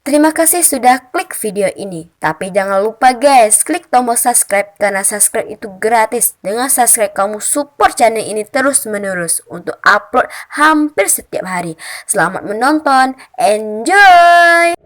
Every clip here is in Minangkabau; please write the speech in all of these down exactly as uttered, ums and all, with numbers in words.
Terima kasih sudah klik video ini. Tapi jangan lupa guys, klik tombol subscribe karena subscribe itu gratis. Dengan subscribe kamu support channel ini terus menerus untuk upload hampir setiap hari. Selamat menonton, enjoy!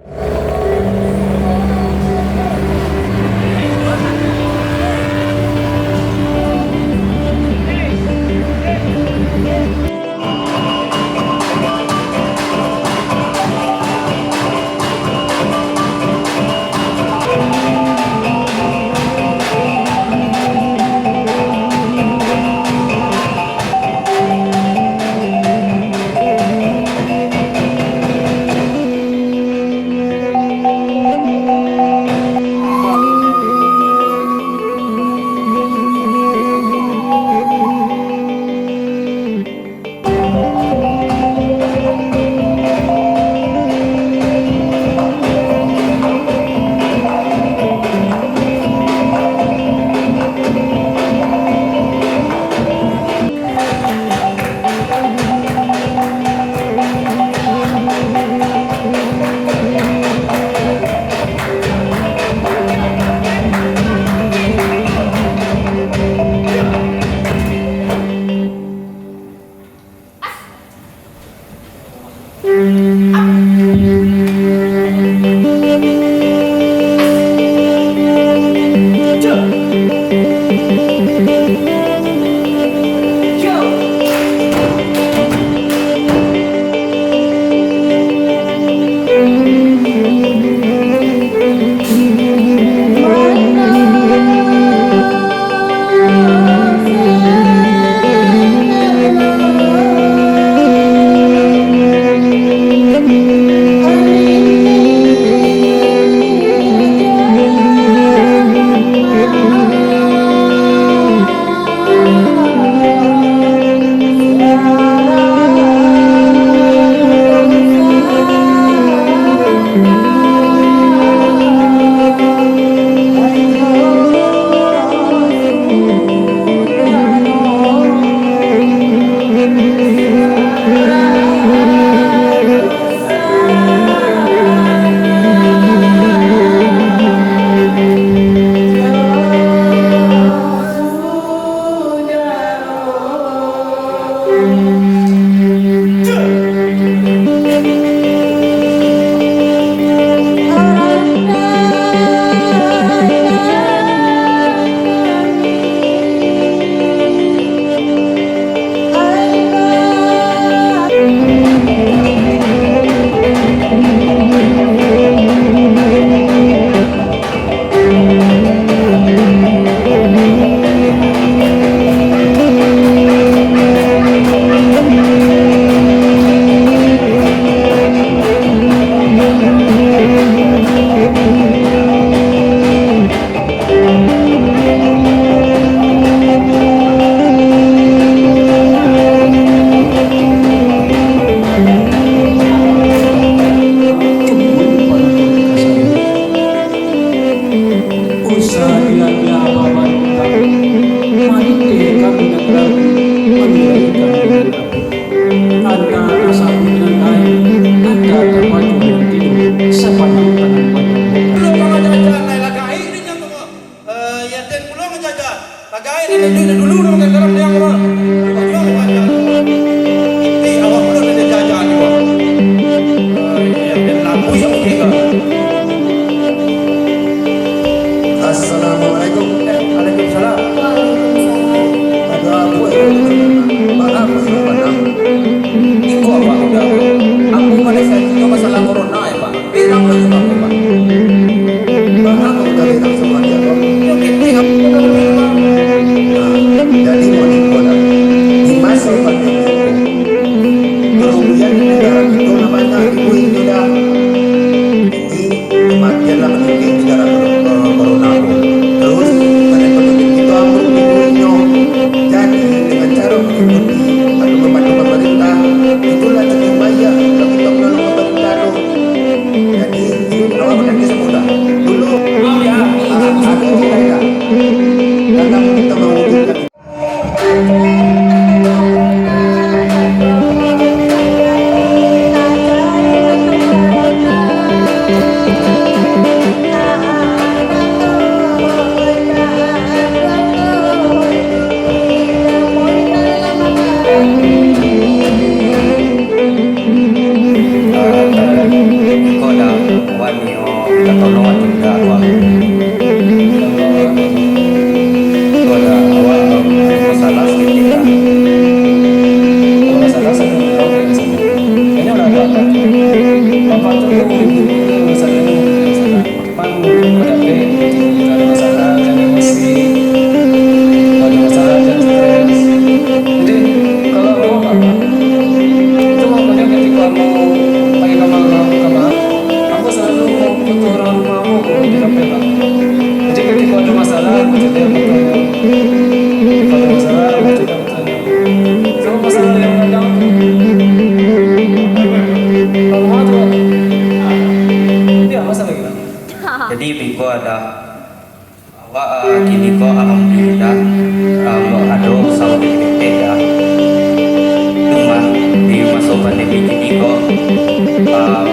Anta tasabuik nan lain, anta tapajuah nan tiduik, sapanjang tangan panjang. Belum pangah jajan, naiklah gaek di nyo tu. Eh, Yaden pulo ngajajan. Lah gaek nan iduik dulu, nan makan garam diang, bang. Pajuang panjang. Eh, awak pulo nan jajan, bang. Eh, Yaden lambuik yang tiga. Assalamualaikum. Waalaikumsalam. Ado apo yo? Baa apo yo, Padang? Iko apak uda. Ambo maliek sajo masalah corona yo, Pak. Berang lo jo Bapak, Pak. Baa apo uda berang samo ajo, Pak? Yo, kini apo uda berang, Pak? Nah, jadi mau iko dah. Di maso pandemi ko, karugian di nagara kito lah banyak, ibu-ibu dah. Kini kematian lah maninggi gara-gara corona ko. Terus, banyak penduduk kito ambruk, Sama masalah yang kadang. Iya, masalah gimana? Jadi, Biko ada, awak, ah, kini ko alhamdulillah, ah, ado usaha P T P dah. Cuman di maso pandemi kini ko, ah,